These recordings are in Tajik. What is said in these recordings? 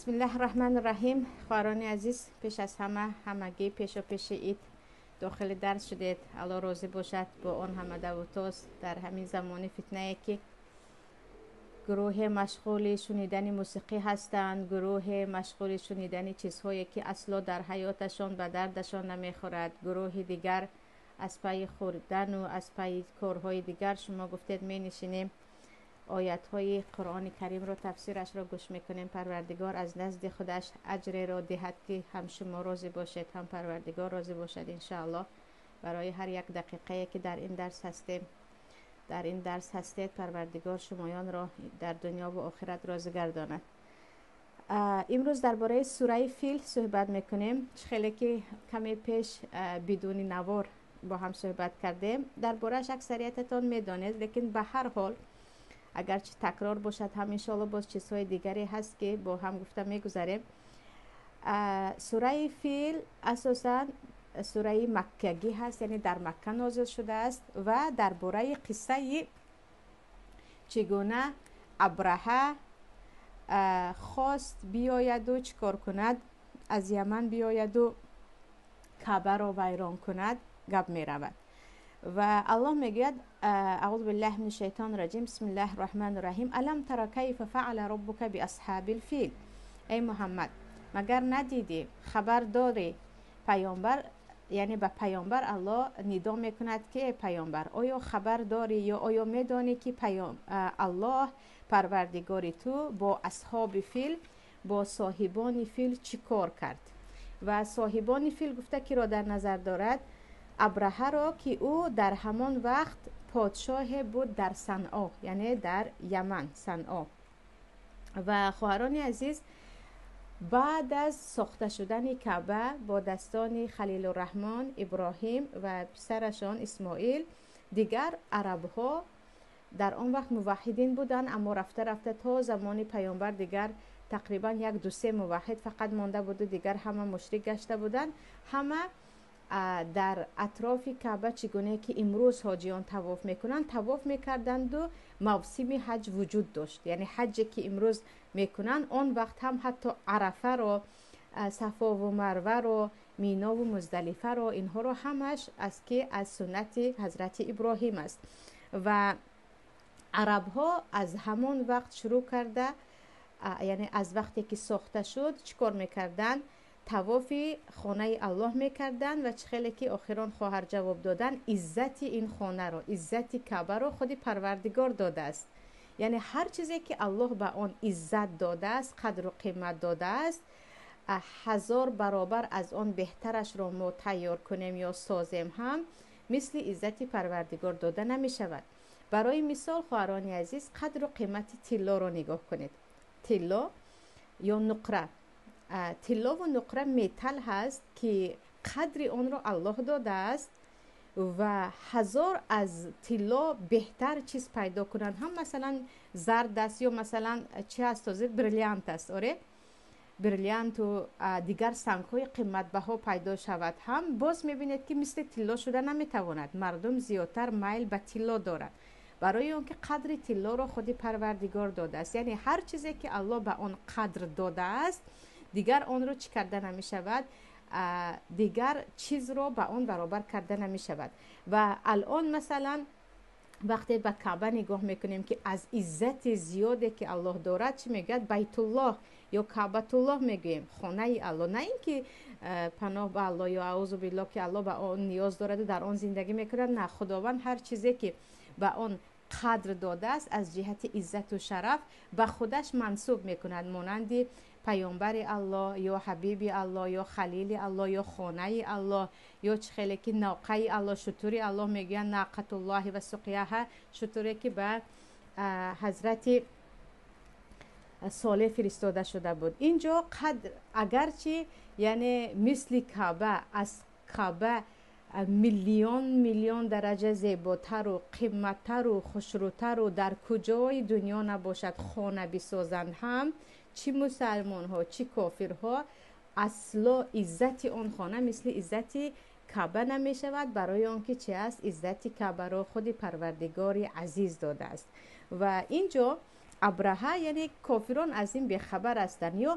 Бисмиллаҳи раҳмани раҳим. Хоҳарони азиз, пеш аз ҳама ҳамагӣ пешопеши ид дохили дарс шудед. Аллоҳ розӣ бошад бо он ҳама давутоз дар ҳамин замони фитнае ки гурӯҳе машғули шунидани мусиқӣ ҳастанд, гурӯҳе машғули шунидани чизҳое ки асло дар ҳаёташон ба дардашон намехӯрад, гурӯҳи дигар аз пайи хӯрдану аз пайи корҳои дигар. Шумо гуфтед менишинем оятҳои Қуръони Каримро тафсирашро гӯш мекунем. Парвардигор аз назди худаш аҷреро диҳад ки ҳам шумо розӣ бошед, ҳам Парвардигор розӣ бошад иншааллоҳ. Барои ҳар як дақиқае ки дар ин дарс ҳастем, дар ин дарс ҳастед, Парвардигор шумоёнро дар дунё ва охират розӣ гардонад. Имрӯз дар бораи сураи Фил суҳбат мекунем. Чӣ хеле ки каме пеш бидуни навор бо ҳам суҳбат кардем, дар борааш аксариятатон медонед, лекин ба ҳар ҳол агарчи такрор бошад ҳам иншоалло боз чизҳои дигаре ҳаст ки бо ҳам гуфта мегузарем. Сураи Фил асосан сураи маккагӣ ҳаст, яъне дар Макка нозил шудааст ва дар бораи қиссаи чӣ гуна Абраҳа хост биёяду чӣ кор кунад, аз Яман биёяду Каъбаро вайрон кунад гап меравад. Ва Аллоҳ мегӯяд: аъузу биллаҳи мин шайтони раҷим, бисмиллаҳи раҳмани раҳим, алам тара кайфа фаъала роббука биасҳабил фил. Эй Муҳаммад, магар надидӣ, хабар дорӣ? Паёмбар, яъне ба паёмбар Аллоҳ нидо мекунад ки эй паёмбар, оё хабар дорӣ ё оё медонӣ ки Аллоҳ парвардигори ту бо асҳоби фил, бо соҳибони фил чӣ кор кард? Ва соҳибони фил гуфта киро дар назар дорад? Абраҳаро, ки ӯ дар ҳамон вақт подшоҳе буд дар Санъо, яъне дар Яман, Санъо. Ва хоҳарони азиз, баъд аз сохта шудани Каъба бо дастони Халилурраҳмон Иброҳим ва писарашон Исмоил, дигар арабҳо дар он вақт муваҳҳидин буданд, аммо рафта рафта то замони паёмбар дигар тақрибан як ду-се муваҳҳид фақат монда буду дигар ҳама мушрик гашта буданд. Ҳама дар атрофи Каъба чӣ гуна ки имрӯз ҳоҷиён тавоф мекунанд, тавоф мекарданду мавсими ҳаҷ вуҷуд дошт. Яъне ҳаҷе ки имрӯз мекунанд, он вақт ҳам ҳатто Арафаро, Сафову Марваро, Минову Муздалифаро, инҳоро ҳамаш аз ки аз суннати ҳазрати Иброҳим аст. Ва арабҳо аз ҳамон вақт шурӯъ карда, яъне аз вақте ки сохта шуд, чӣ кор мекарданд? Тавофи хонаи Аллоҳ мекарданд ва чӣ хеле ки охирон хоҳар ҷавоб додан, иззати ин хонаро, иззати Каъбаро худи Парвардигор додааст. Яъне ҳар чизе ки Аллоҳ ба он иззат додааст, қадру қимат додааст, ҳазор баробар аз он беҳтарашро мо тайёр кунем ё созем ҳам, мисли иззати Парвардигор дода намешавад. Барои мисол, хоҳарони азиз, қадру қимати тиллоро нигоҳ кунед. Тилло ё нуқра. Тиллову нуқра металл ҳаст ки қадри онро Аллоҳ додааст ва ҳазор аз тилло беҳтар чиз пайдо кунанд ҳам, масалан зард аст ё масалан чи ҳаст ҳозир, бриллиант аст, оре, бриллианту дигар сангҳои қиматбаҳо пайдо шавад ҳам, боз мебинед ки мисли тилло шуда наметавонад. Мардум зиёдтар майл ба тилло дорад, барои он ки қадри тиллоро худи Парвардигор додааст. Яъне ҳар чизе ки Аллоҳ ба он қадр додааст, дигар онро чӣ карда намешавад, дигар чизро ба он баробар карда намешавад. Ва алон масалан вақте ба Каъба нигоҳ мекунем ки аз иззати зиёде ки Аллоҳ дорад, чӣ мегӯяд? Байтуллоҳ ё Каъбатуллоҳ мегӯем, хонаи Аллоҳ. На ин ки паноҳ ба Аллоҳ ё аъузу биллоҳ ки Аллоҳ ба он ниёз дораду дар он зиндагӣ мекунад. На, Худованд ҳар чизе ки ба он қадр додааст аз ҷиҳати иззату шараф ба худаш мансуб мекунад, монанди паёмбари Аллоҳ ё ҳабиби Аллоҳ ё халили Аллоҳ ё хонаи Аллоҳ ё чӣ хеле ки ноқаи Аллоҳ, шутури Аллоҳ мегӯянд, нақатуллоҳи ва суқияҳа, шутуре ки ба ҳазрати Солеҳ фиристода шуда буд. Инҷо қадр агарчи яъне мисли Каъба, аз Каъба миллион миллион дараҷа зеботару қиматтару хушрӯтару дар куҷои дунё набошад хона бисозанд ҳам, чӣ мусалмонҳо чӣ кофирҳо, асло иззати он хона мисли иззати Каъба намешавад, барои он ки чи аст? Иззати Каъбаро худи Парвардигори азиз додааст. Ва инҷо Абраҳа, яъне кофирон аз ин бехабар ҳастанд. Ё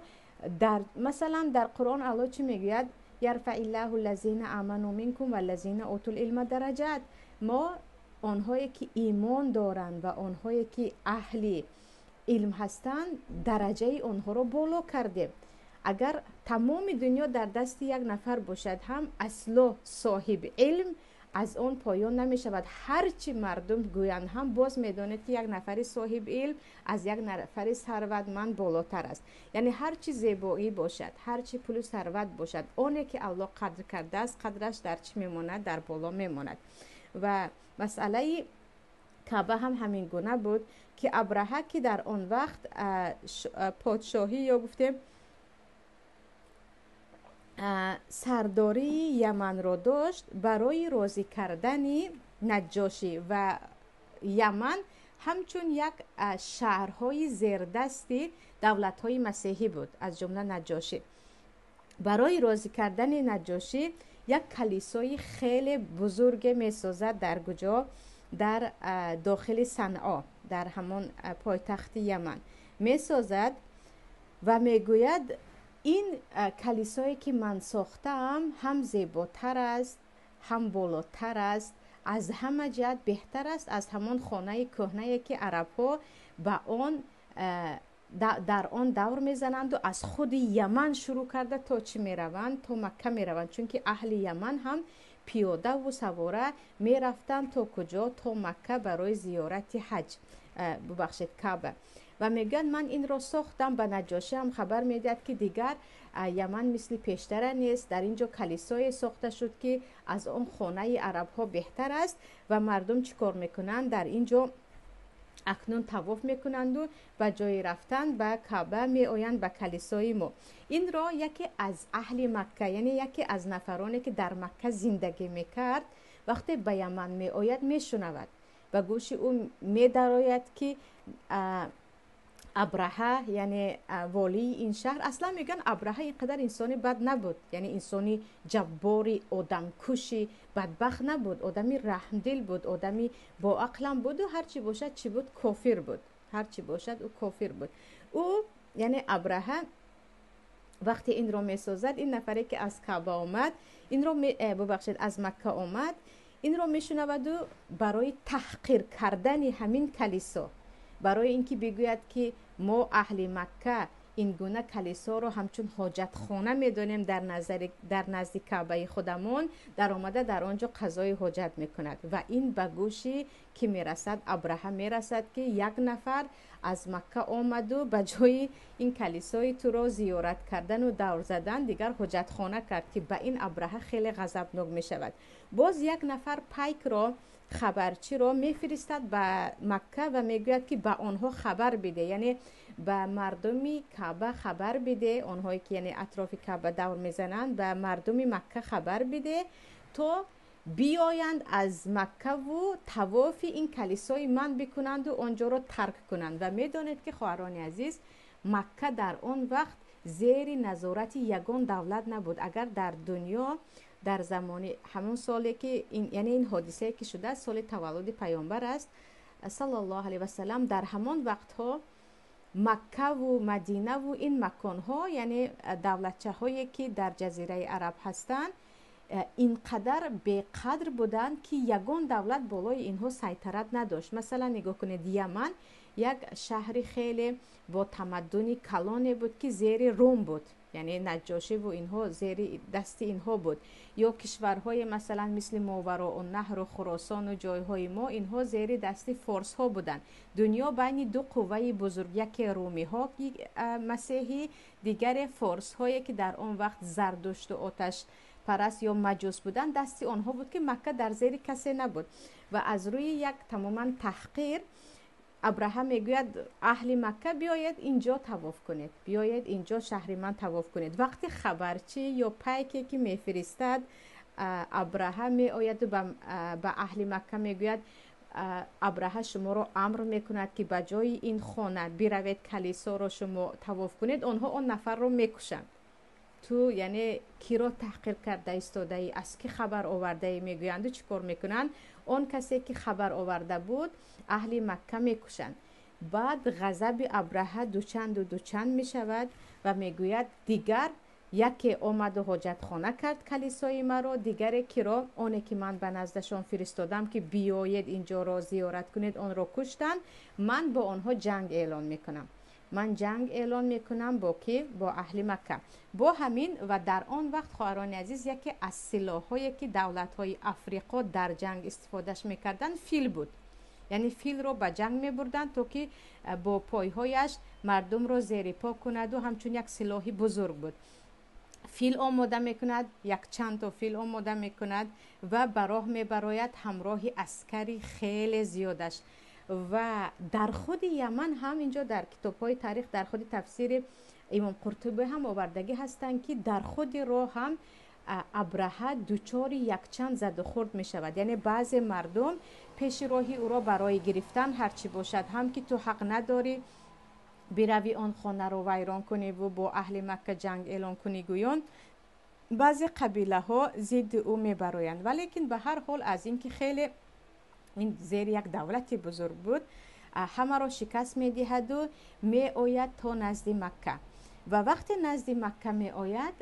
дар масалан дар Қуръон Аллоҳ чӣ мегӯяд? Ярфаъ иллаҳу ллазина аману минкум валлазина утул илма дараҷат. Мо онҳое ки имон доранд ва онҳое ки аҳли илм ҳастанд, дараҷаи онҳоро боло кардем. Агар тамоми дунё дар дасти як нафар бошад ҳам, асло соҳиби илм аз он поён намешавад. Ҳарчи мардум гӯянд ҳам, боз медонед, ки як нафари соҳиби илм аз як нафари сарватманд болотар аст. Яъне ҳарчи зебоӣ бошад, ҳарчи пулу сарват бошад, оне ки Аллоҳ қадр кардааст, қадраш дар чӣ мемонад? Дар боло мемонад. Ва масъалаи Каъба ҳам ҳамин гуна буд, ки Абраҳа, ки дар он вақт подшоҳӣ ё гуфтем сардории Яманро дошт, барои розӣ кардани Наҷҷошӣ, ва Яман ҳамчун як шаҳрҳои зердасти давлатҳои масеҳӣ буд, аз ҷумла Наҷҷошӣ, барои розӣ кардани Наҷҷошӣ як калисои хеле бузурге месозад. Дар куҷо? Дар дохили Санъо, дар ҳамон пойтахти Яман месозад ва мегӯяд: ин калисое ки ман сохтаам, ҳам зеботар аст, ҳам болотар аст, аз ҳама ҷиҳат беҳтар аст аз ҳамон хонаи кӯҳнае, ки арабҳо ба он дар он давр мезананду аз худи Яман шурӯъ карда то чӣ мераванд? То Макка мераванд. Чунки аҳли Яман ҳам пиёдаву савора мерафтанд то куҷо? То Макка барои зиёрати ҳаҷ, бубахшед, Каъба. Ва мегӯянд: ман инро сохтам. Ба Наҷошӣ ҳам хабар медиҳад, ки дигар Яман мисли пештара нест, дар ин ҷо калисое сохта шуд, ки аз он хонаи арабҳо беҳтар аст. Ва мардум чӣ кор мекунанд? Дар ин ҷо акнун тавоф мекунанду ба ҷои рафтан ба Каъба меоянд ба калисои мо. Инро яке аз аҳли Макка, яъне яке аз нафароне, ки дар Макка зиндагӣ мекард, вақте ба Яман меояд, мешунавад, ба гӯши ӯ медарояд, ки Абраҳа, яъне волии ин шаҳр, аслан мегӯянд, Абраҳа ин қадар инсони бад набуд, яъне инсони ҷаббори одамкуши бадбахт набуд, одами раҳмдил буд, одами боақлам буду ҳарчи бошад, чӣ буд? Кофир буд. Ҳарчи бошад, ӯ кофир буд. Ӯ, яъне Абраҳа, вақте инро месозад, ин нафаре ки аз Каъба омад, инро, бубахшед, аз Макка омад, инро мешунаваду барои таҳқир кардани ҳамин калисо, барои ин ки бигӯяд, ки мо аҳли Макка ин гуна калисоро ҳамчун ҳоҷатхона медонем, дар назди Каъбаи худамон даромада дар он ҷо қазои ҳоҷат мекунад. Ва ин ба гӯши ки мерасад? Абраҳа мерасад, ки як нафар аз Макка омаду ба ҷои ин калисои туро зиёрат кардану давр задан дигар ҳоҷатхона кард, ки ба ин Абраҳа хеле ғазабнок мешавад. Боз як нафар пайкро, хабарчиро мефиристад ба Макка ва мегӯяд, ки ба онҳо хабар биде, яъне ба мардуми Каъба хабар биде, онҳое ки яъне атрофи Каъба давр мезананд, ба мардуми Макка хабар биде, то биёянд аз Маккаву тавофи ин калисои ман бикунанду он ҷоро тарк кунанд. Ва медонед, ки, хоҳарони азиз, Макка дар он вақт зери назорати ягон давлат набуд. Агар дар дунё дар замони ҳамон соле ки, яъне ин ҳодисае ки шудааст, соли таваллуди Паёмбар аст, саллаллоҳу алайҳи васалам, дар ҳамон вақтҳо Маккаву Мадинаву ин маконҳо, яъне давлатчаҳое ки дар Ҷазираи Араб ҳастанд, инқадар беқадр буданд, ки ягон давлат болои инҳо сайтарат надошт. Масалан, нигоҳ кунед, Яман як шаҳри хеле бо тамаддуни калоне буд, ки зери Рум буд, яъне Наҷошиву инҳо зери дасти инҳо буд. Ё кишварҳое, масалан, мисли Мовароуннаҳру Хуросону ҷойҳои мо, инҳо зери дасти форсҳо буданд. Дунё байни ду қувваи бузург, яке румиҳо масеҳӣ, дигаре форсҳое, ки дар он вақт зардушту оташпараст ё маҷус буданд, дасти онҳо буд, ки Макка дар зери касе набуд. Ва аз рӯи як тамоман таҳқир Абраҳа мегӯяд: аҳли Макка, биёед инҷо тавоф кунед, биёед инҷо шаҳри ман тавоф кунед. Вақте хабарчӣ ё пайке ки мефиристад Абраҳа меояду ба аҳли Макка мегӯяд: Абраҳа шуморо амр мекунад, ки ба ҷои ин хона биравед, калисоро шумо тавоф кунед. Онҳо он нафарро мекушанд. Ту яъне киро таҳқир карда истодаӣ, аз кӣ хабар овардаӣ, мегӯянду чӣ кор мекунанд? Он касе ки хабар оварда буд, аҳли Макка мекушанд. Баъд ғазаби Абраҳа дучанду дучанд мешавад ва мегӯяд: дигар яке омаду ҳоҷатхона кард калисои маро, дигаре киро, оне ки ман ба наздашон фиристодам, ки биёед инҷоро зиёрат кунед, онро куштанд. Ман бо онҳо ҷанг эълон мекунам, ман ҷанг эълон мекунам бо ки? Бо аҳли Макка. Бо ҳамин ва дар он вақт, хоҳарони азиз, яке аз силоҳҳое, ки давлатҳои Африқо дар ҷанг истифодаш мекарданд, фил буд. Яъне филро ба ҷанг мебурданд, то ки бо пойҳояш мардумро зери по кунаду ҳамчун як силоҳи бузург буд. Фил омода мекунад, якчандто фил омода мекунад ва ба роҳ мебарояд ҳамроҳи аскари хеле зиёдаш. Ва дар худи Яман ҳам, инҷо дар китобҳои таърих, дар худи тафсири Имом Қуртубӣ ҳам овардагӣ ҳастанд, ки дар худи роҳ ҳам Абраҳа дучори якчанд задухӯрд мешавад. Яъне баъзе мардум пеши роҳи ӯро барои гирифтан ҳарчи бошад ҳам, ки ту ҳақ надорӣ биравӣ он хонаро вайрон куниву бо аҳли Макка ҷанг эълон кунӣ гӯён, баъзе қабилаҳо зидди ӯ мебароянд. Валекин ба ҳар ҳол, аз ин ки хеле ин зери як давлати бузург буд, ҳамаро шикаст медиҳаду меояд то назди Макка. Ва вақте назди Макка меояд,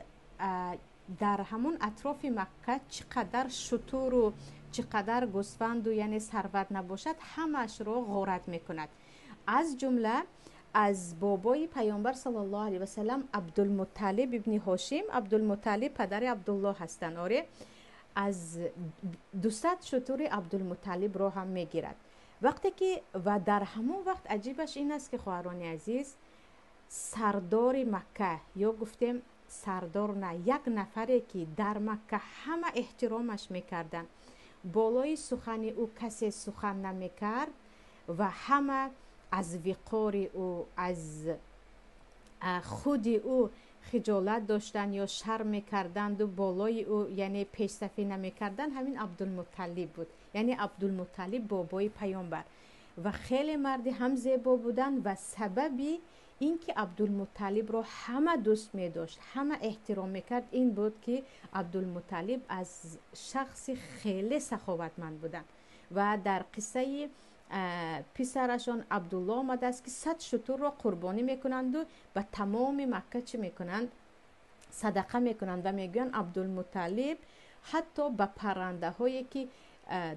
дар ҳамон атрофи Макка чӣ қадар шутуру чӣ қадар гӯсфанду, яъне сарват набошад, ҳамаашро ғорат мекунад. Аз ҷумла аз бобои Паёмбар саллаллоҳу алайҳи васалам Абдулмутталиб ибни Ҳошим. Абдулмутталиб падари Абдуллоҳ ҳастанд, оре. Аз 200 шутури Абдулмутталибро ҳам мегирад. Вақте ки ва дар ҳамон вақт аҷибаш ин аст, ки, хоҳарони азиз, сардори Макка, ё гуфтем сардор на, як нафаре, ки дар Макка ҳама эҳтиромаш мекарданд, болои сухани ӯ касе сухан намекард ва ҳама аз виқори ӯ, аз худи ӯ хиҷолат доштанд ё шарм мекарданду болои ӯ, яъне пешсафӣ намекарданд, ҳамин Абдулмутталиб буд. Яъне Абдулмутталиб, бобои Паёмбар. Ва хеле марди ҳам зебо буданд. Ва сабаби ин ки Абдулмутталибро ҳама дӯст медошт, ҳама эҳтиром мекард, ин буд, ки Абдулмутталиб аз шахси хеле саховатманд буданд. Ва дар қиссаи писарашон Абдулло омадааст, ки 100 шутурро қурбонӣ мекунанду ба тамоми Макка чӣ мекунанд? Садақа мекунанд. Ва мегӯянд, Абдулмутталиб ҳатто ба паррандаҳое, ки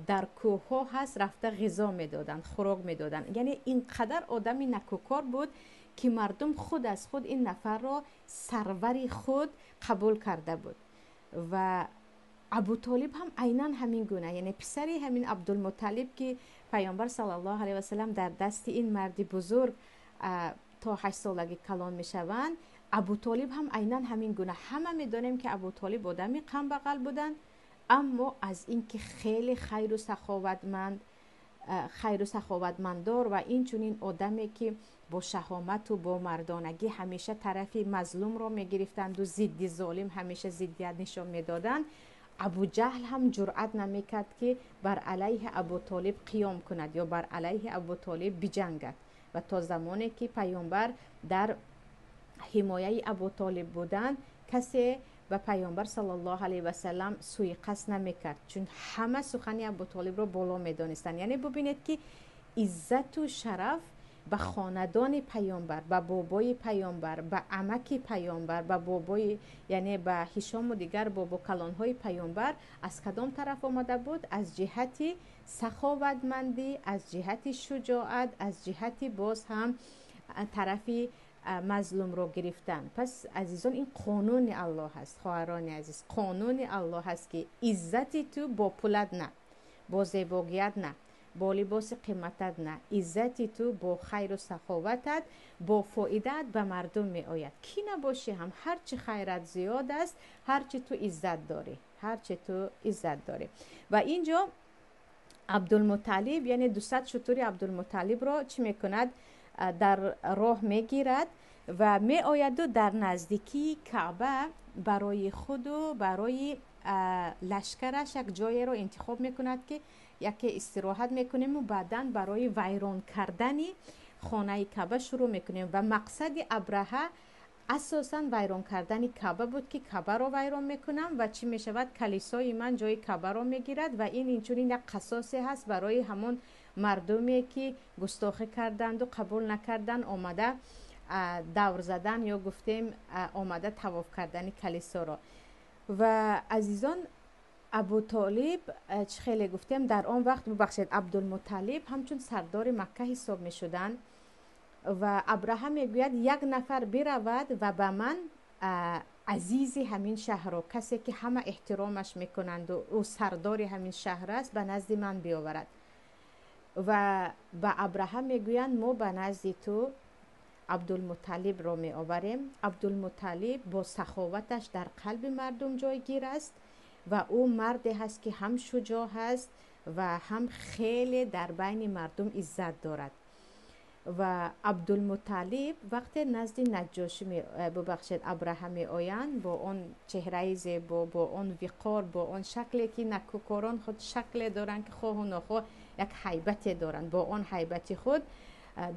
дар кӯҳҳо ҳаст, рафта ғизо медоданд, хӯрок медоданд. Яъне ин қадар одами накӯкор буд, ки мардум худ аз худ ин нафарро сарвари худ қабул карда буд. Ва Абутолиб ҳам айнан ҳамин гуна, яъне писари ҳамин Абдулмутталиб, ки Паёмбар саллаллоҳу алайҳи васалам дар дасти ин марди бузург то 8-солагӣ калон мешаванд. Абутолиб ҳам айнан ҳамин гуна. Ҳама медонем, ки Абутолиб одами камбағал буданд, аммо аз ин ки хеле хайру саховатманд, хайру саховатмандор ва инчунин одаме, ки бо шаҳомату бо мардонагӣ ҳамеша тарафи мазлумро мегирифтанду зидди золим ҳамеша зиддият нишон медоданд, Абуҷаҳл ҳам ҷуръат намекард, ки бар алайҳи Абутолиб қиём кунад ё бар алайҳи Абутолиб биҷангад. Ва то замоне ки Паёмбар дар ҳимояи Абутолиб буданд, касе ба Паёмбар саллаллоҳу алайҳи васалам сӯиқасд намекард, чун ҳама сухани Абутолибро боло медонистанд. Яъне бубинед, ки иззату шараф ба хонадони Паёмбар, ба бобои Паёмбар, ба амаки Паёмбар, ба бобои, яъне ба Ҳишому дигар бобокалонҳои Паёмбар аз кадом тараф омада буд? Аз ҷиҳати саховатмандӣ, аз ҷиҳати шуҷоат, аз ҷиҳати боз ҳам тарафи мазлумро гирифтан. Пас, азизон, ин қонуни Аллоҳ аст, хоҳарони азиз, қонуни Аллоҳ аст, ки иззати ту бо пулат на, бо зебогият на, бо либоси қиматат на, иззати ту бо хайру саховатат, бо фоидаат ба мардум меояд. Кӣ набошӣ ҳам, ҳарчи хайрат зиёд аст, ҳарчи ту иззат дорӣ, ҳарчи ту иззат дорӣ. Ва ин ҷо Абдулмутталиб, яъне 200 шутури Абдулмутталибро чӣ мекунад? Дар роҳ мегирад ва меояду дар наздикии Каъба барои худу барои лашкараш як ҷоеро интихоб мекунад, ки яке истироҳат мекунему баъдан барои вайрон кардани хонаи Каъба шурӯъ мекунем. Ва мақсади Абраҳа Асосан вайрон кардани Каъба буд, ки Каъбаро вайрон мекунам ва чӣ мешавад? Калисои ман ҷои Каъбаро мегирад ва ин инчунин як қасосе ҳаст барои ҳамон мардуме, ки густохӣ карданду қабул накардан, омада давр задан ё гуфтем омада тавоф кардани калисоро. Ва азизон, Абутолиб, чӣ хеле гуфтем, дар он вақт, бубахшед, Абдулмуталиб ҳамчун сардори Макка ҳисоб мешуданд ва Абраҳа мегӯяд, як нафар биравад ва ба ман азизи ҳамин шаҳрро, касе ки ҳама эҳтиромаш мекунанду ӯ сардори ҳамин шаҳр аст, ба назди ман биёварад. Ва ба Абраҳа мегӯянд, мо ба назди ту Абдулмуталибро меоварем. Абдулмуталиб бо саховаташ дар қалби мардум ҷойгир аст ва ӯ марде ҳаст, ки ҳам шуҷоъ ҳаст ва ҳам хеле дар байни мардум иззат дорад. Ва Абдулмуталиб вақте назди Наҷошӣ, бубахшед, Абраҳа меоянд, бо он чеҳраи зебо, бо он виқор, бо он шакле ки накӯкорон худ шакле доранд, ки хоҳу нохоҳ як ҳайбате доранд, бо он ҳайбати худ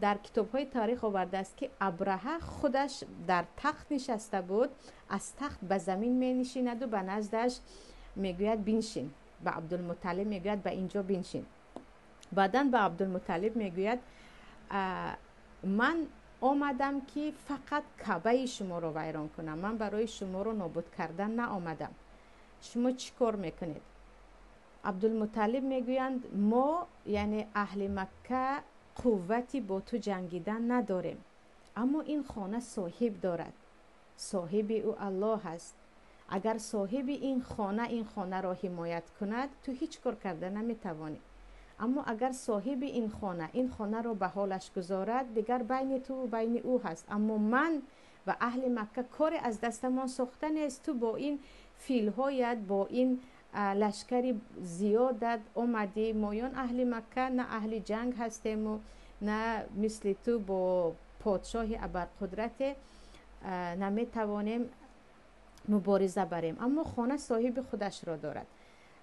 дар китобҳои таърих овардааст, ки Абраҳа худаш дар тахт нишаста буд, аз тахт ба замин менишинаду ба наздаш мегӯяд, биншин. Ба Абдулмуталиб мегӯяд, ба инҷо биншин. Баъдан ба Абдулмуталиб мегӯяд, ман омадам, ки фақат Каъбаи шуморо вайрон кунам, ман барои шуморо нобуд кардан наомадам, шумо чӣ кор мекунед? Абдулмуталиб мегӯянд, мо, яъне аҳли Макка, қуввати бо ту ҷангидан надорем, аммо ин хона соҳиб дорад, соҳиби ӯ Аллоҳ аст. Агар соҳиби ин хона ин хонаро ҳимоят кунад, ту ҳеҷ кор карда наметавонӣ, аммо агар соҳиби ин хона ин хонаро ба ҳолаш гузорад, дигар байни туву байни ӯ ҳаст, аммо ман ва аҳли Макка коре аз дастамон сохта нест. Ту бо ин филҳоят, бо ин лашкари зиёдат омадӣ, моён аҳли Макка на аҳли ҷанг ҳастему на мисли ту бо подшоҳи абарқудрате наметавонем мубориза барем, аммо хона соҳиби худашро дорад.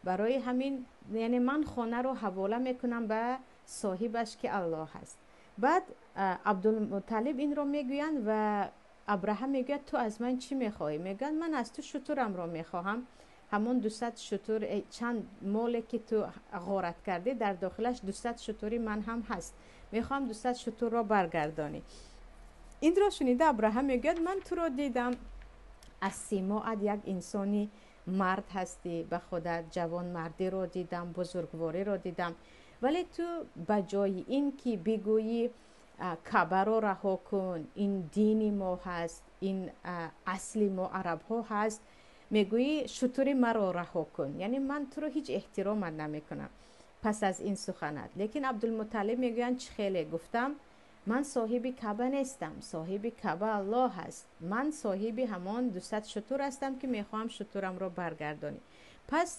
Барои ҳамин, яъне ман хонаро ҳавола мекунам ба соҳибаш, ки Аллоҳ аст. Баъд Абдулмуталиб инро мегӯянд ва Абраҳа мегӯяд, ту аз ман чӣ мехоҳӣ? Мегӯянд, ман аз ту шутурамро мехоҳам, ҳамон 200 шутур, чанд моле ки ту ғорат кардӣ, дар дохилаш 200 шутури ман ҳам ҳаст, мехоҳам 200 шутурро баргардонӣ. Инро шунида Абраҳа мегӯяд, ман туро дидам, аз симоат як инсони мард ҳастӣ, ба худат ҷавонмардиро дидам, бузургвориро дидам, вале ту ба ҷои ин ки бигӯӣ Каъбаро раҳо кун, ин дини мо ҳаст, ин асли мо арабҳо ҳаст, мегӯӣ шутури маро раҳо кун, яъне ман туро ҳеҷ эҳтиромат намекунам пас аз ин суханат. Лекин Абдулмуталиб мегӯянд, чӣ хеле гуфтам, ман соҳиби Каъба нестам, соҳиби Каъба Аллоҳ ҳаст, ман соҳиби ҳамон 200 шутур ҳастам, ки мехоҳам шутурамро баргардонӣ. Пас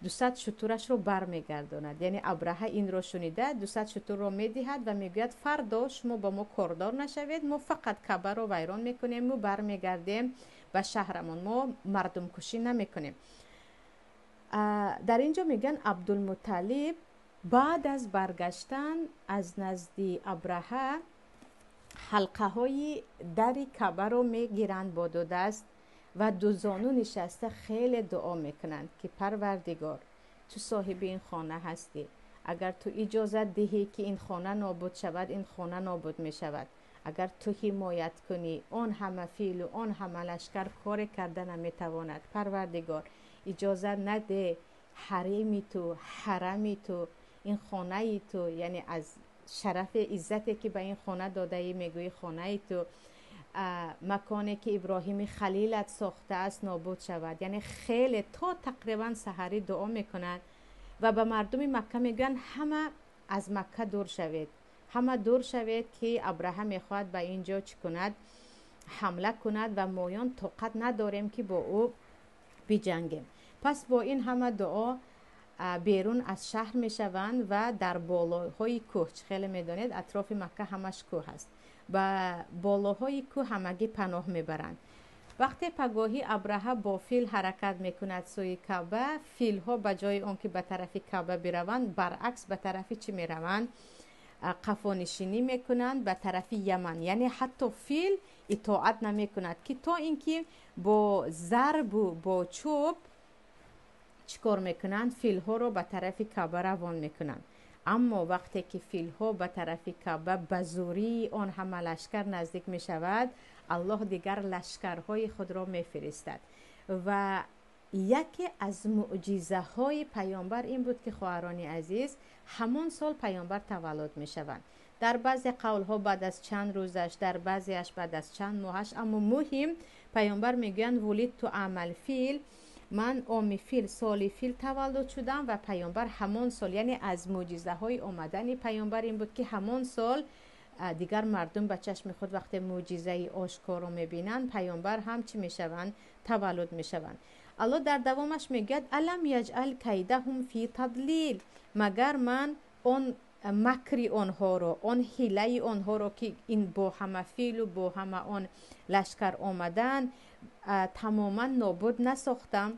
200 шутурашро бармегардонад, яъне Абраҳа инро шунида 200 шутурро медиҳад ва мегӯяд, фардо шумо ба мо кордор нашавед, мо фақат Каъбаро вайрон мекунем мо бармегардем ба шаҳрамон, мо мардумкушӣ намекунем. Дар ин ҷо мегӯянд, Абдулмуталиб баъд аз баргаштан аз назди Абраҳа ҳалқаҳои дари Каъбаро мегиранд бо ду даст ва дузону нишаста хеле дуо мекунанд, ки Парвардигор, ту соҳиби ин хона ҳастӣ, агар ту иҷозат диҳӣ, ки ин хона нобуд шавад, ин хона нобуд мешавад, агар ту ҳимоят кунӣ, он ҳама филу он ҳама лашкар коре карда наметавонад. Парвардигор, иҷозат наде ҳарими ту, ҳарами ту, ин хонаи ту, яъне аз шарафи иззате ки ба ин хона додаӣ, мегӯӣ хонаи ту, маконе ки Иброҳими Халилат сохтааст, нобуд шавад. Яъне хеле то тақрибан саҳарӣ дуо мекунад ва ба мардуми Макка мегӯянд, ҳама аз Макка дур шавед, ҳама дур шавед, ки Абраҳа мехоҳад ба ин ҷо чӣ кунад, ҳамла кунад ва моён тоқат надорем, ки бо ӯ биҷангем. Пас бо ин ҳама дуо берун аз шаҳр мешаванд ва дар болоҳои кӯҳ, чӣ хеле медонед, атрофи Макка ҳамаш кӯҳ аст, ба болоҳои кӯҳ ҳамагӣ паноҳ мебаранд. Вақте пагоҳӣ Абраҳа бо фил ҳаракат мекунад сӯи Каъба, филҳо ба ҷои он ки ба тарафи Каъба бираванд, баръакс ба тарафи чӣ мераванд? Қафонишинӣ мекунанд ба тарафи Яман. Яъне ҳатто фил итоат намекунад, ки то ин ки бо зарбу бо чӯб чӣ кор мекунанд? Филҳоро ба тарафи Каъба равон мекунанд. Аммо вақте ки филҳо ба тарафи Каъба ба зӯрии он ҳама лашкар наздик мешавад, Аллоҳ дигар лашкарҳои худро мефиристад. Ва яке аз мӯъҷизаҳои паёмбар ин буд, ки, хоҳарони азиз, ҳамон сол паёмбар таваллуд мешаванд. Дар баъзе қавлҳо баъд аз чанд рӯзаш, дар баъзеаш баъд аз чанд моҳаш, аммо муҳим, паёмбар мегӯянд: "ولدت عام الفيل", ман оми фил, соли фил таваллуд шудам. Ва паёмбар ҳамон сол, яъне аз мӯъҷизаҳои омадани паёмбар ин буд, ки ҳамон сол дигар мардум ба чашми худ вақте мӯъҷизаи ошкорро мебинанд, паёмбар ҳам чӣ мешаванд? Таваллуд мешаванд. Аллоҳ дар давомаш мегӯяд: "ألم يجعل كيدهم في تضليل", магар ман он макри онҳоро, он ҳилаи онҳоро, ки ин бо ҳама филу бо ҳама он лашкар омадан, тамоман нобуд насохтам?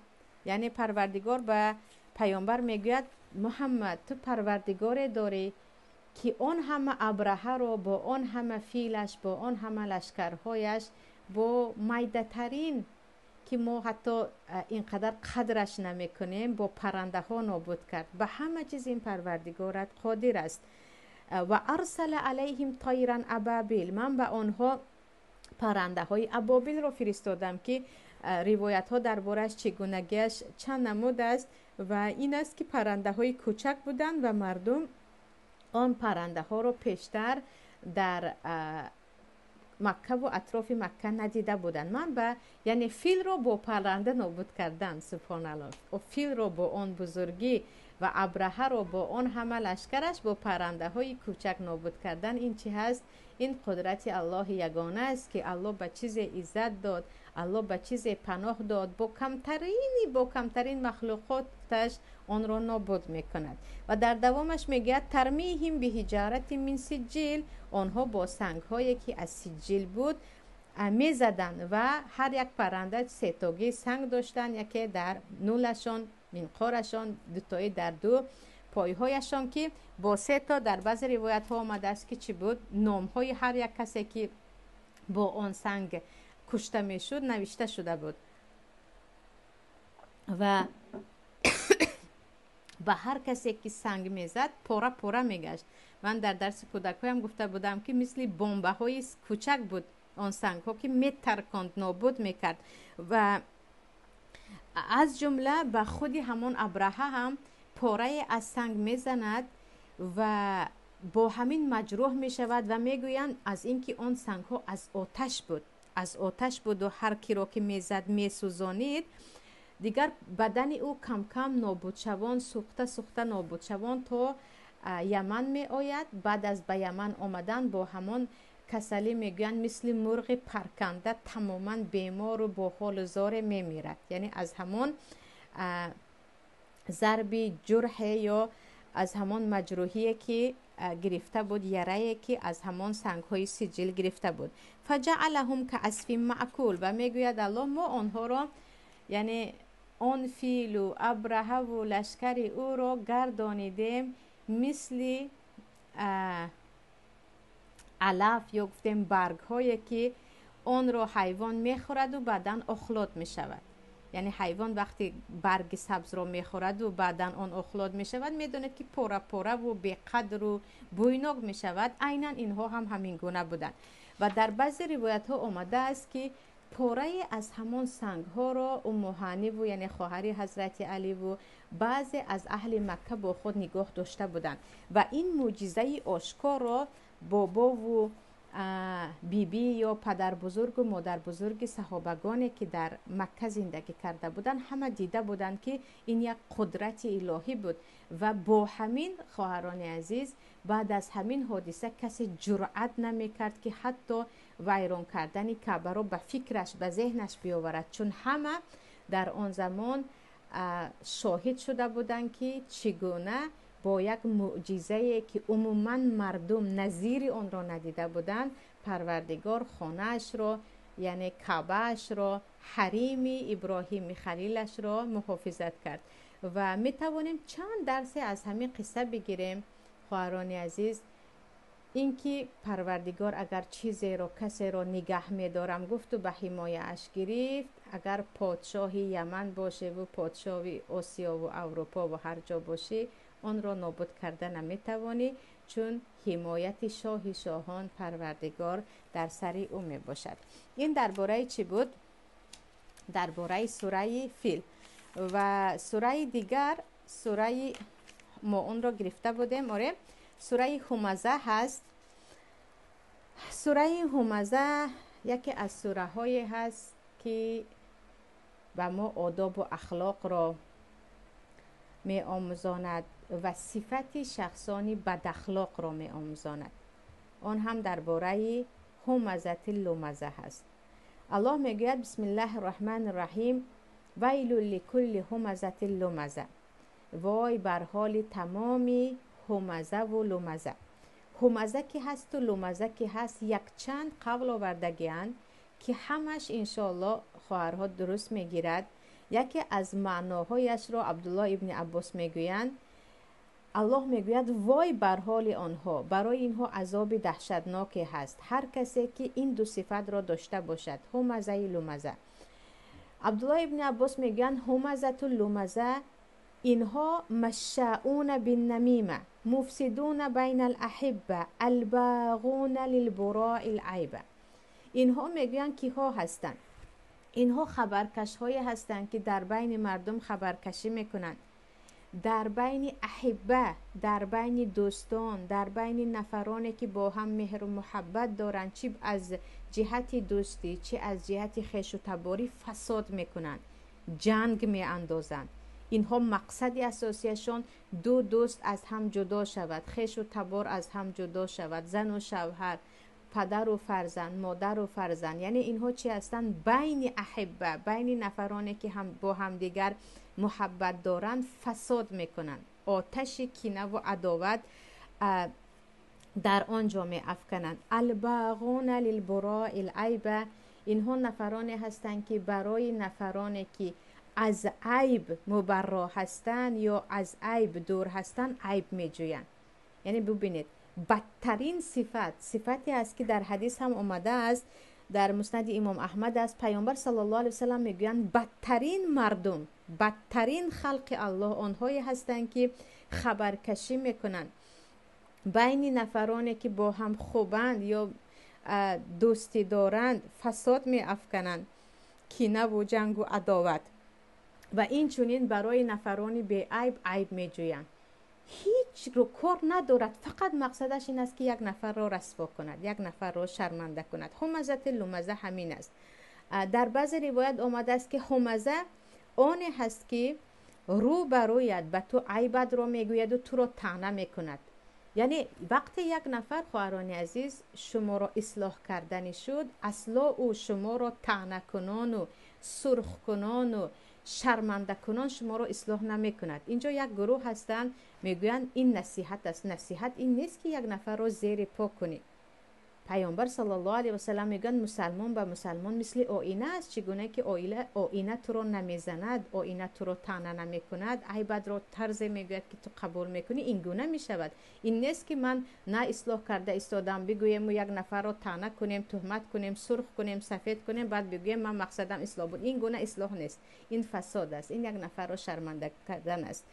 Яъне Парвардигор ба паёмбар мегӯяд: Муҳаммад, ту Парвардигоре дорӣ, ки он ҳама Абраҳаро бо он ҳама филаш, бо он ҳама лашкарҳояш, бо майдатарин, ки мо ҳатто ин қадар қадраш намекунем, бо паррандаҳо нобуд кард. Ба ҳама чиз ин Парвардигорат қодир аст. "وأرسل عليهم طيرا أبابيل", ман ба онҳо паррандаҳои абобилро фиристодам, ки ривоятҳо дар борааш чигунагиаш чанд намуд аст ва ин аст, ки паррандаҳои кӯчак буданд ва мардум он паррандаҳоро пештар дар Маккаву атрофи Макка надида буданд. Ман ба, яъне филро бо парранда нобуд кардан, субҳоналлоҳ, филро бо он бузургӣ ва Абраҳаро бо он ҳама лашкараш бо паррандаҳои кӯчак нобуд кардан, ин чӣ ҳаст? Ин қудрати Аллоҳи ягона аст, ки Аллоҳ ба чизе иззат дод, Аллоҳ ба чизе паноҳ дод, бо камтарин махлуқоташ онро нобуд мекунад. Ва дар давомаш мегӯяд: "ترميهم بحجارة من سجيل", онҳо бо сангҳое, ки аз сиҷҷил буд, мезаданд ва ҳар як парранда сетогӣ санг доштанд, яке дар нӯлашон, минқорашон, дутои дар ду пойҳояшон, ки бо се то, дар баъзе ривоятҳо омадааст, ки чӣ буд, номҳои ҳар як касе, ки бо он санг кушта мешуд, навишта шуда буд ва ба ҳар касе ки санг мезад, пора пора мегашт. Ман дар дарси кӯдакҳоям гуфта будам, ки мисли бомбаҳои кӯчак буд он сангҳо, ки метарконд, нобуд мекард. Ва аз ҷумла ба худи ҳамон Абраҳа ҳам порае аз санг мезанад ва бо ҳамин маҷрӯҳ мешавад. Ва мегӯянд, аз ин ки он сангҳо аз оташ буд, аз оташ буду ҳар киро ки мезад, месӯзонид. Дигар бадани ӯ камкам нобудшавон, сӯхта сӯхта нобудшавон то Яман меояд. Баъд аз ба Яман омадан бо ҳамон касалӣ, мегӯянд, мисли мурғи парканда тамоман бемору бо ҳолу зоре мемирад, яъне аз ҳамон зарби ҷурҳе ё аз ҳамон маҷрӯҳие, ки гирифта буд, ярае, ки аз ҳамон сангҳои сиҷил гирифта буд. "فجعلهم كعصف مأكول", ва мегӯяд Аллоҳ, мо онҳоро, яъне он филу Абраҳаву лашкари ӯро гардонидем мисли алаф ё гуфтем баргҳое, ки онро ҳайвон мехӯраду баъдан охлот мешавад. Яъне ҳайвон вақте барги сабзро мехӯраду баъдан он охлот мешавад, медонед, ки пора пораву беқадру бӯйнок мешавад. Айнан инҳо ҳам ҳамин гуна буданд. Ва дар баъзе ривоятҳо омадааст, ки порае аз ҳамон сангҳоро Уммуҳаниву, яъне хоҳари ҳазрати Аливу баъзе аз аҳли Макка бо худ нигоҳ дошта буданд ва ин мӯъҷизаи ошкорро бобову бибӣ ё падарбузургу модарбузурги саҳобагоне, ки дар Макка зиндагӣ карда буданд, ҳама дида буданд, ки ин як қудрати илоҳӣ буд. Ва бо ҳамин, хоҳарони азиз, баъд аз ҳамин ҳодиса касе ҷуръат намекард, ки ҳатто вайрон кардани Каъбаро ба фикраш, ба зеҳнаш биёварад, чун ҳама дар он замон шоҳид шуда буданд, ки чӣ гуна бо як мӯъҷизае, ки умуман мардум назири онро надида буданд, Парвардигор хонаашро, яъне Каъбаашро, ҳарими Иброҳими халилашро муҳофизат кард. Ва метавонем чанд дарсе аз ҳамин қисса бигирем, хоҳарони азиз. Инки Парвардигор агар чизеро, касеро нигаҳ медорам гуфту ба ҳимояаш гирифт, агар подшоҳи Яман бошеву подшоҳи Осиёву Аврупову ҳар ҷо бошӣ, онро нобуд карда наметавонӣ, чун ҳимояти шоҳи шоҳон Парвардигор дар сари ӯ мебошад. Ин дар бораи чӣ буд? Дар бораи сураи Фил. Ва сураи дигар, сураи мо онро гирифта будем, оре, сураи Ҳумаза ҳаст. Сураи Ҳумаза яке аз сураҳое ҳаст, ки ба мо одобу ахлоқро меомӯзонад ва сифати шахсони бадахлоқро меомӯзонад. Он ҳам дар бораи ҳумазати лумаза ҳаст. Аллоҳ мегӯяд: бисмиллаҳи рраҳмани рраҳим, вайлу ликулли ҳумазати лумаза. Вой бар ҳоли тамоми ҳумазаву лумаза. Ҳумаза ки ҳасту лумаза ки ҳаст, якчанд қавл овардагианд, ки ҳамаш иншоаллоҳ хоҳарҳо дуруст мегирад. Яке аз маъноҳояшро Абдуллоҳ ибни Аббос мегӯянд. Аллоҳ мегӯяд: вой бар ҳоли онҳо, барои инҳо азоби даҳшатноке ҳаст, ҳар касе ки ин ду сифатро дошта бошад, ҳумазаи лумаза. Абдуллоҳ ибни Аббос мегӯянд: ҳумазату лумаза инҳо машшаъуна биннамима, муфсидуна байна алаҳибба, албағуна лилбурои лайба. Инҳо мегӯянд, киҳо ҳастанд? Инҳо хабаркашҳое ҳастанд, ки дар байни мардум хабаркашӣ мекунанд, дар байни аҳибба, дар байни дӯстон, дар байни нафароне ки бо ҳам меҳру муҳаббат доранд, чӣ аз ҷиҳати дӯстӣ, чӣ аз ҷиҳати хешу таборӣ, фасод мекунанд, ҷанг меандозанд. Инҳо мақсади асосияшон ду дӯст аз ҳам ҷудо шавад, хешу табор аз ҳам ҷудо шавад, зану шавҳар, падару фарзанд, модару фарзанд. Яъне инҳо чӣ ҳастанд? Байни аҳибба, байни нафароне ки бо ҳамдигар муҳаббат доранд, фасод мекунанд, оташи кинаву адоват дар он ҷо меафкананд. Албағуна лилбурои лайба. Инҳо нафароне ҳастанд, ки барои нафароне ки аз айб мубарро ҳастанд ё аз айб дур ҳастанд, айб меҷӯянд. Яъне бубинед, бадтарин сифат сифате аст, ки дар ҳадис ҳам омадааст, дар Муснади Имом Аҳмад аст. Паёмбар саллаллоҳу алайҳи васаллам мегӯянд: бадтарин мардум, бадтарин халқи Аллоҳ онҳое ҳастанд, ки хабаркашӣ мекунанд байни нафароне ки бо ҳам хубанд ё дӯстӣ доранд, фасод меафкананд, кинаву ҷангу адоват, ва инчунин барои нафарони беайб айб меҷӯянд. Ҳеҷ кор надорад, фақат мақсадаш ин аст, ки як нафарро расво кунад, як нафарро шарманда кунад. Ҳумазати лумаза ҳамин аст. Дар баъзе ривоят омадааст, ки ҳумаза оне ҳаст, ки рӯ ба рӯят ба ту айбатро мегӯяду туро таъна мекунад. Яъне вақте як нафар, хоҳарони азиз, шуморо ислоҳ кардани шуд, асло ӯ шуморо таънакунону сурхкунону шармандакунон шуморо ислоҳ намекунад. Инҷо як гурӯҳ ҳастанд, мегӯянд ин насиҳат аст. Насиҳат ин нест, ки як нафарро зери по кунӣ. Паёмбар саллаллоҳу алайҳи васаллам мегӯянд: мусалмон ба мусалмон мисли оина аст. Чӣ гуна ки оина туро намезанад, оина туро таъна намекунад, айбатро тарзе мегӯяд, ки ту қабул мекунӣ, ин гуна мешавад. Ин нест, ки ман на ислоҳ карда истодам, бигӯему як нафарро таъна кунем, туҳмат кунем, сурх кунем, сафед кунем, баъд бигӯем ман мақсадам ислоҳ буд. Ин гуна ислоҳ нест, ин фасод аст, ин як нафарро шарманда кардан аст.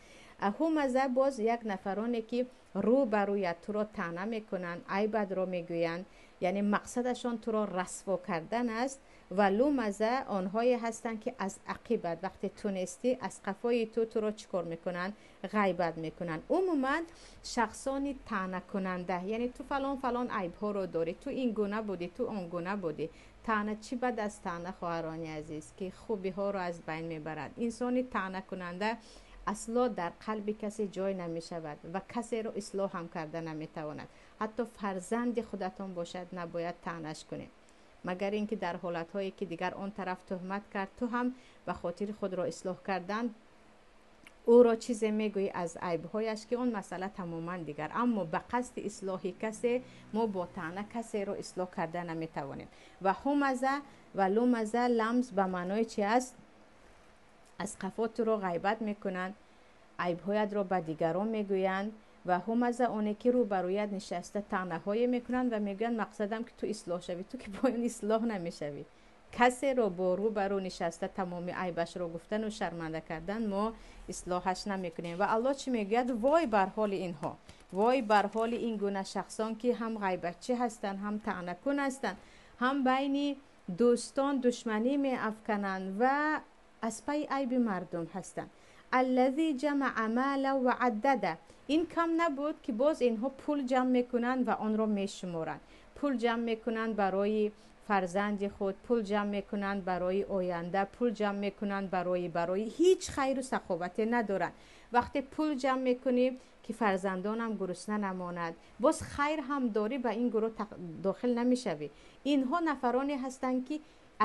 Ҳумаза боз як нафароне ки рӯ ба рӯят туро таъна мекунанд, айбатро мегӯянд, яъне мақсадашон туро расво кардан аст. Ва лумаза онҳое ҳастанд, ки аз ақибат, вақте ту нестӣ, аз қафои ту туро чӣ кор мекунанд? Ғайбат мекунанд. Умуман шахсони таънакунанда, яъне ту фалон фалон айбҳоро дорӣ, ту ин гуна будӣ, ту он гуна будӣ. Таъна чӣ бад аст? Таъна, хоҳарони азиз, ки хубиҳоро аз байн мебарад. Инсони таънакунанда асло дар қалби касе ҷой намешавад ва касеро ислоҳ ҳам карда наметавонад. Ҳатто фарзанди худатон бошад, набояд таънаш кунем, магар ин ки дар ҳолатҳое ки дигар он тараф туҳмат кард, ту ҳам ба хотири худро ислоҳ кардан ӯро чизе мегӯӣ аз айбҳояш, ки он масъала тамоман дигар. Аммо ба қасди ислоҳи касе мо бо таъна касеро ислоҳ карда наметавонем. Ва ҳумаза ва лумаза ламз ба маънои чи аст? Аз қафо туро ғайбат мекунанд, айбҳоятро ба дигарон мегӯянд. Ва ҳумаза, оне ки рӯбарӯят нишаста таънаҳое мекунанд ва мегӯянд: мақсадам ки ту ислоҳ шавӣ. Ту ки бо ин ислоҳ намешавӣ. Касеро бо рӯбарӯ нишаста тамоми айбашро гуфтану шарманда кардан мо ислоҳаш намекунем. Ва Аллоҳ чӣ мегӯяд? Вой бар ҳоли инҳо, вой бар ҳоли ин гуна шахсон, ки ҳам ғайбатчӣ ҳастанд, ҳам таънакун ҳастанд, ҳам байни дӯстон душманӣ меафкананд ва аз пайи айби мардум ҳастанд. Аллази ҷамаа мала ва аддада. Ин кам набуд, ки боз инҳо пул ҷамъ мекунанд ва онро мешуморанд. Пул ҷамъ мекунанд барои фарзанди худ, пул ҷамъ мекунанд барои оянда, пул ҷамъ мекунанд барои ҳеҷ хайру саховате надоранд. Вақте пул ҷамъ мекунӣ, ки фарзандонам гурусна намонад, боз хайр ҳам дорӣ, ба ин гурӯҳ дохил намешавӣ. Инҳо нафароне ҳастанд, ки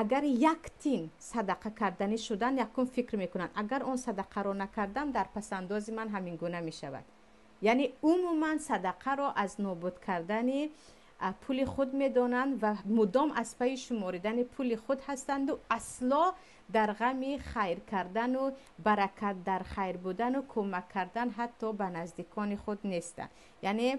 агар як тин садақа карданӣ шудан, якум фикр мекунанд: агар он садақаро накардам, дар пасандози ман ҳамин гуна мешавад. Яъне умуман садақаро аз нобуд кардани пули худ медонанд ва мудом аз пайи шуморидани пули худ ҳастанду асло дар ғами хайр кардану баракат дар хайр будану кӯмак кардан ҳатто ба наздикони худ нестанд. Яъне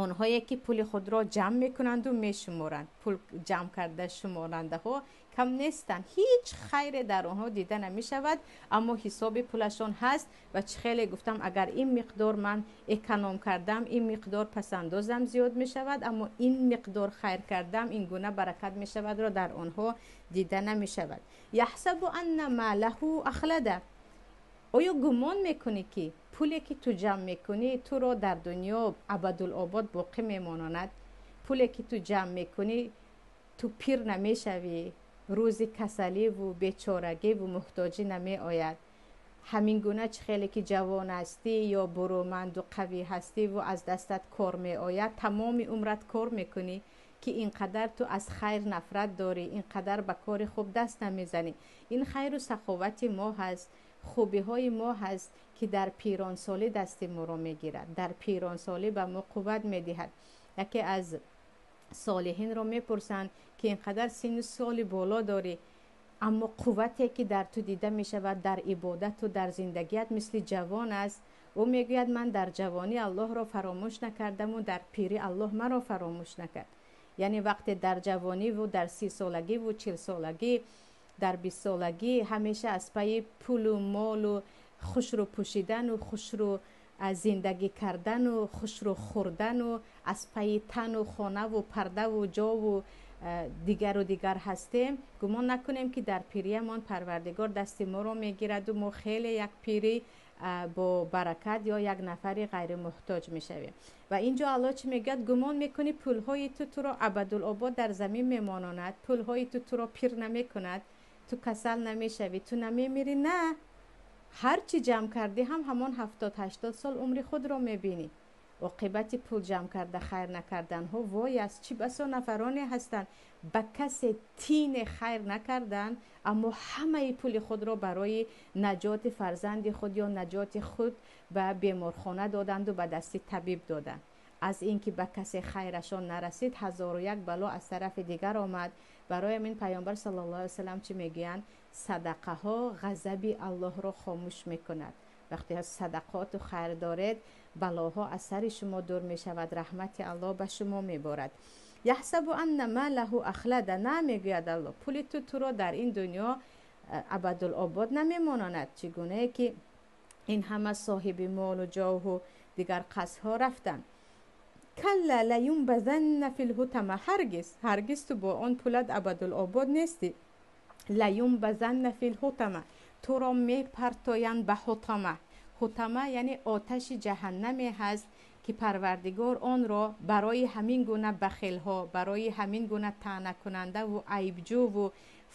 онҳое ки пули худро ҷамъ мекунанду мешуморанд, пул ҷамъ карда шуморандаҳо кам нестанд. Ҳеҷ хайре дар онҳо дида намешавад, аммо ҳисоби пулашон ҳаст. Ва чӣ хеле гуфтам, агар ин миқдор ман эконом кардам, ин миқдор пасандозам зиёд мешавад, аммо ин миқдор хайр кардам, ин гуна баракат мешавадро дар онҳо дида намешавад. Яҳсабу анна малаҳу ахлада. Оё гумон мекунӣ, ки пуле ки ту ҷамъ мекунӣ, туро дар дунё абадулобод боқӣ мемононад? Пуле ки ту ҷамъ мекунӣ, ту пир намешавӣ, рӯзи касаливу бечорагиву муҳтоҷӣ намеояд? Ҳамин гуна чӣ хеле ки ҷавон ҳастӣ ё бурӯманду қавӣ ҳастиву аз дастат кор меояд, тамоми умрат кор мекунӣ, ки ин қадар ту аз хайр нафрат дорӣ, ин қадар ба кори хуб даст намезанӣ. Ин хайру саховати мо ҳаст, хубиҳои мо ҳаст, ки дар пиронсолӣ дасти моро мегирад, дар пиронсолӣ ба мо қувват медиҳад. Яке аз солиҳинро мепурсанд, ки ин қадар синну соли боло дорӣ, аммо қуввате ки дар ту дида мешавад дар ибодату дар зиндагият мисли ҷавон аст. Ӯ мегӯяд: ман дар ҷавонӣ Аллоҳро фаромӯш накардаму дар пирӣ Аллоҳ маро фаромӯш накард. Яъне вақте дар ҷавониву дар 30-солагиву 40-солагӣ, дар 20-солагӣ ҳамеша аз пайи пулу молу хушрӯ пӯшидану хушрӯ зиндагӣ кардану хушрӯ хӯрдану аз пайи тану хонаву пардаву ҷову дигару дигар ҳастем, гумон накунем, ки дар пириямон Парвардигор дасти моро мегираду мо хеле як пирӣ бо баракат ё як нафари ғайримуҳтоҷ мешавем. Ва ин ҷо Аллоҳ чӣ мегӯяд? Гумон мекунӣ, пулҳои ту туро абадулобод дар замин мемононад? Пулҳои ту туро пир намекунад, ту касал намешавӣ, ту намемирӣ? На, ҳар чӣ ҷамъ кардӣ ҳам, ҳамон 70-80 сол умри худро мебинӣ. Оқибати пул ҷамъ карда хайр накарданҳо вой аст. Чӣ басо нафароне ҳастанд, ба касе тине хайр накарданд, аммо ҳамаи пули худро барои наҷоти фарзанди худ ё наҷоти худ ба беморхона доданду ба дасти табиб доданд. Аз ин ки ба касе хайрашон нарасид, ҳазору як бало аз тарафи дигар омад. Барои ҳамин Паёмбар саллаллоҳу алайҳи васалам чӣ мегӯянд? Садақаҳо ғазаби Аллоҳро хомӯш мекунад. Вақте садақоту хайр доред, балоҳо аз сари шумо дур мешавад, раҳмати Аллоҳ ба шумо меборад. Яҳсабу анна малаҳу ахлада. На, мегӯяд Аллоҳ, пули ту туро дар ин дунё абадулобод намемононад, чӣ гунае ки ин ҳама соҳиби молу ҷоҳу дигар қасрҳо рафтанд. Калла лаюнбазанна филҳутама. Ҳаргиз, ҳаргиз ту бо он пулат абадулобод нестӣ. Лаюнбазанна филҳутама, туро мепартоянд ба ҳутама. Ҳутама яъне оташи ҷаҳаннаме ҳаст, ки Парвардигор онро барои ҳамин гуна бахилҳо, барои ҳамин гуна таънакунандаву айбҷӯву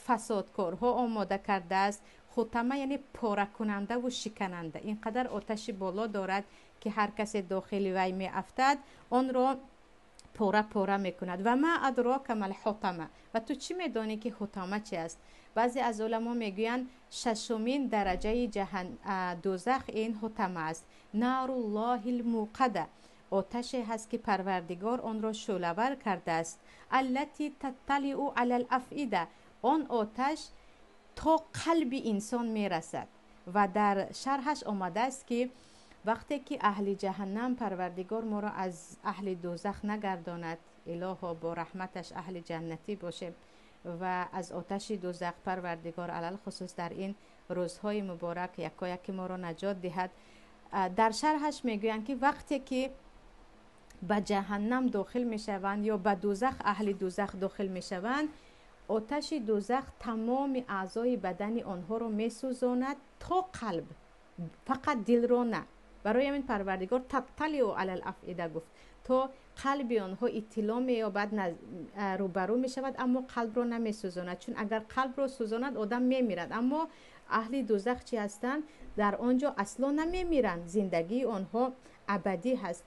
фасодкорҳо омода кардааст. Ҳутама яъне поракунандаву шикананда. Ин қадар оташи боло дорад, ки ҳар касе дохили вай меафтад, онро пора пора мекунад. Ва ма адрока мал ҳутама. Ва ту чӣ медонӣ, ки ҳутама чи аст? Баъзе аз уламо мегӯянд, шашумин дараҷаи дӯзах ин ҳутама аст. Наруллоҳи лмуқада, оташе ҳаст, ки Парвардигор онро шӯълавар кардааст. Аллати татталиу ала лафида, он оташ то қалби инсон мерасад. Ва дар шарҳаш омадааст, ки Вақте ки аҳли ҷаҳаннам, Парвардигор моро аз аҳли дӯзах нагардонад, илоҳо, бо раҳматаш аҳли ҷаннатӣ бошем ва аз оташи дӯзах Парвардигор алалхусус дар ин рӯзҳои муборак якояки моро наҷот диҳад. Дар шарҳаш мегӯянд, ки вақте ки ба ҷаҳаннам дохил мешаванд ё ба дӯзах, аҳли дӯзах дохил мешаванд, оташи дӯзах тамоми аъзои бадани онҳоро месӯзонад то қалб, фақат дилро на. Барои ҳамин Парвардигор تطلع على الأفئدة гуфт, то қалби онҳо иттилоъ меёбад, рӯбарӯ мешавад, аммо қалбро намесӯзонад, чун агар қалбро сӯзонад, одам мемирад. Аммо аҳли дӯзах чӣ ҳастанд? Дар он ҷо асло намемиранд, зиндагии онҳо абадӣ ҳаст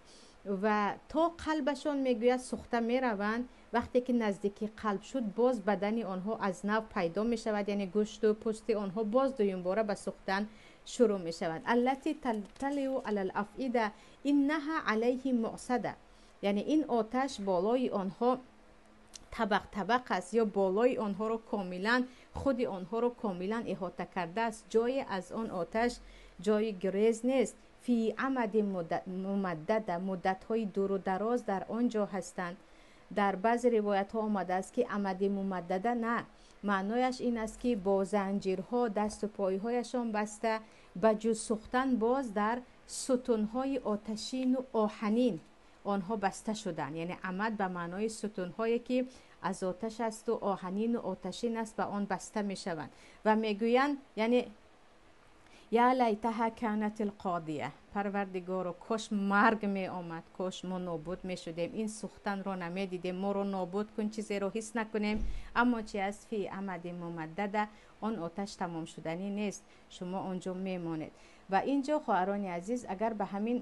ва то қалбашон, мегӯяд, сӯхта мераванд. Вақте ки наздики қалб шуд, боз бадани онҳо аз нав пайдо мешавад, яъне гӯшту пӯсти онҳо боз дуюмбора ба сӯхтан шурӯъ мешавад. التي تطلع على الأفئدة إنها عليهم مؤصدة, яъне ин оташ болои онҳо табақ табақ аст ё болои онҳоро комилан, худи онҳоро комилан иҳота кардааст, ҷое аз он оташ ҷои гурез нест. في عمد ممددة, муддатҳои дуру дароз дар он ҷо ҳастанд. Дар баъзе ривоятҳо омадааст, ки عمد ممددة на, маънояш ин аст, ки бо занҷирҳо дасту пойҳояшон баста, ба ҷуз сӯхтан боз дар сутунҳои оташину оҳанин онҳо баста шуданд. Яъне عمد ба маънои сутунҳое, ки аз оташ асту оҳанину оташин аст, ба он баста мешаванд. Ва мегӯянд, яъне يا ليتها كانت القاضية, Парвардигоро, кош марг меомад, кош мо нобуд мешудем, ин сӯхтанро намедидем, моро нобуд кун, чизеро ҳис накунем. Аммо чи аст? في عمد ممددة, он оташ тамомшуданӣ нест, шумо он ҷо мемонед. Ва ин ҷо, хоҳарони азиз, агар ба ҳамин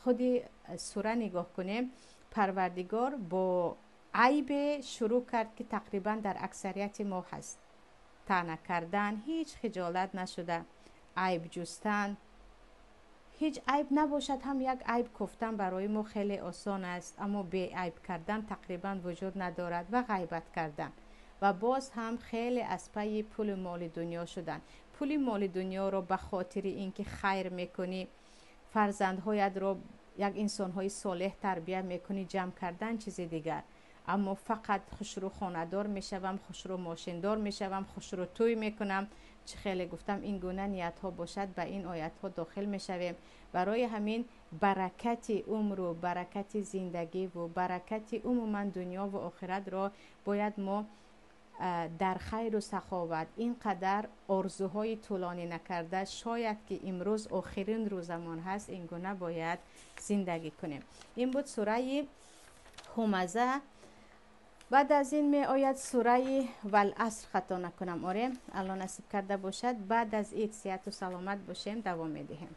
худи сура нигоҳ кунем, Парвардигор бо айбе шурӯъ кард, ки тақрибан дар аксарияти мо ҳаст: таъна кардан, ҳеҷ хиҷолат нашуда айб ҷустан. Ҳеҷ айб набошад ҳам, як айб кофтан барои мо хеле осон аст, аммо беайб кардан тақрибан вуҷуд надорад. Ва ғайбат кардан ва боз ҳам хеле аз пайи пулу моли дунё шудан. Пули моли дунёро ба хотири ин ки хайр мекунӣ, фарзандҳоятро як инсонҳои солеҳ тарбия мекунӣ, ҷамъ кардан чизи дигар, аммо фақат хушрӯ хонадор мешавам, хушрӯ мошиндор мешавам, хушрӯ тӯй мекунам, чӣ хеле гуфтам, ин гуна ниятҳо бошад, ба ин оятҳо дохил мешавем. Барои ҳамин баракати умру баракати зиндагиву баракати умуман дунёву охиратро бояд мо дар хайру саховат, ин қадар орзуҳои тӯлонӣ накарда, шояд ки имрӯз охирин рӯзамон ҳаст, ин гуна бояд зиндагӣ кунем. Ин буд сураи Ҳумаза. Баъд аз ин меояд сураи Валаср, хато накунам. Оре, Алло насиб карда бошад, баъд аз ид сиҳату саломат бошем, давом медиҳем.